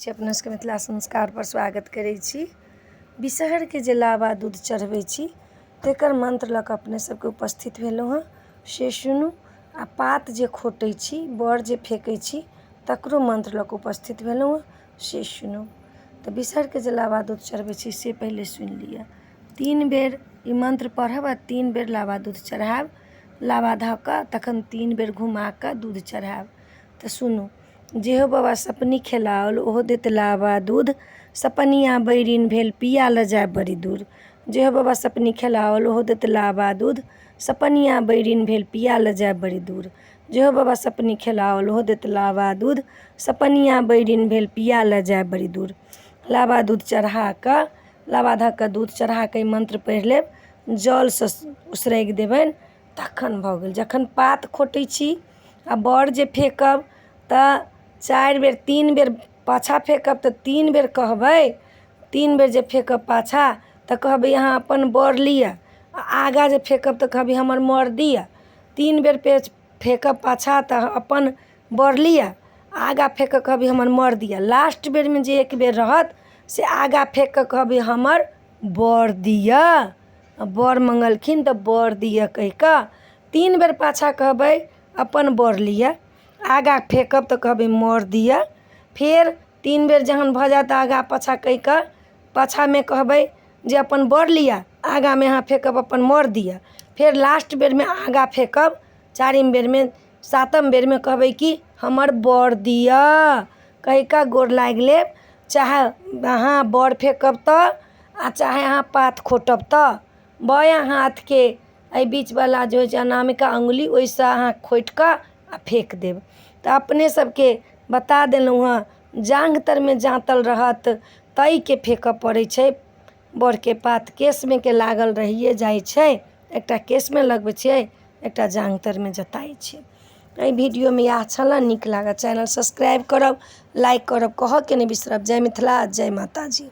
छी अपना सबके मिथिला संस्कारपर स्वागत करै छी। बिसहरके जे लाबा दूध चढ़बै छी तेकर मंत्र लऽ कऽ अपने सबके उपस्थित भेलहुँ हँ, से सुनू। आ पात जे खोटै छी, बड़ जे फेकै छी, तकरो मंत्र लऽ कऽ उपस्थित भेलहुँ हँ, से सुनू। तऽ बिसहरके जे लाबा दूध चढ़बै छी से पहिले सुनि लिअ। 3 बेर ई मंत्र पढ़ब आ 3 बेर लाबा दूध चढ़ायब। लाबा धऽ कऽ तखन 3 बेर घुमा कऽ दूध चढ़ायब। तऽ सुनू। जेहो बाबा सपनी खेलाओल ओहो देत लाबा दूध, सपनिया बैरिन भेल पिया लऽ जाय बड़ी दूर। जेहो बाबा सपनी खेलाओल ओहो देत लाबा दूध, सपनिया बैरिन भेल पिया लऽ जाय बड़ी दूर। जेहो बाबा सपनी खेलाओल ओहो देत लाबा दूध, सपनिया बैरिन भेल पिया लऽ जाय बड़ी दूर। लाबा दूध चढ़ा कऽ, लाबा धऽ कऽ दूध चढ़ा कऽ ई मंत्र पढ़ि लेब, जलसँ उसरगि देबनि, तखन भऽ गेल। जखन पात खोटै छी आ बड़ जे फेकब तऽ 4 बेर 3 बेर पाछाँ फेकब तऽ 3 बेर कहबै, 3 बेर जे फेकब पाछाँ तऽ कहबै अहाँ अपन बड़ लिअ, आ आगाँ जे फेकब तऽ कहबै हमर मर दिअ। 3 बेर फेकब पाछाँ तऽ अपन बड़ लिअ, आगाँ फेक कऽ कहबै हमर मर दिअ। लास्ट बेरमे जे 1 बेर रहत से आगाँ फेक कऽ कहबै हमर बड़ दिअ। बड़ मंगलखिन तऽ बड़ दिअ कहि कऽ 3 बेर पाछाँ कहबै अपन बड़ लिअ, आगाँ फेकब तऽ कहबै मर दिअ। फेर 3 बेर जहन भऽ जायत आगाँ पाछाँ कहि कऽ पाछाँमे कहबै जे अपन बड़ लिअ, आगाँमे अहाँ फेकब अपन मर दिअ। फेर लास्ट बेरमे आगाँ फेकब, 4म बेरमे 7म बेरमे कहबै कि हमर बड़ दिअ कहि कऽ गोर लागि लेब। चाहे अहाँ बड़ फेकब तऽ आ चाहे अहाँ पात खोटब तऽ बायाँ हाथके एहि बीचवला जे होइ छै अनामिका अङ्गुली, ओहिसँ अहाँ खोटि कऽ आ फेक देब। तऽ अपने सबके बता देलहुँ हँ, जाँघ तरमे जाँतल रहत ताहिके फेकऽ पड़ै छै बड़के पात। केशमे के लागल रहिए जाइ छै, एकटा केशमे लगबै छियै, एकटा जाँघ तरमे जताइ छै। एहि वीडियोमे इएह छलए। नीक लागत चैनल सब्सक्राइब करब, लाइक करब, कहऽके नहि बिसरब। जय मिथिला, जय माताजी।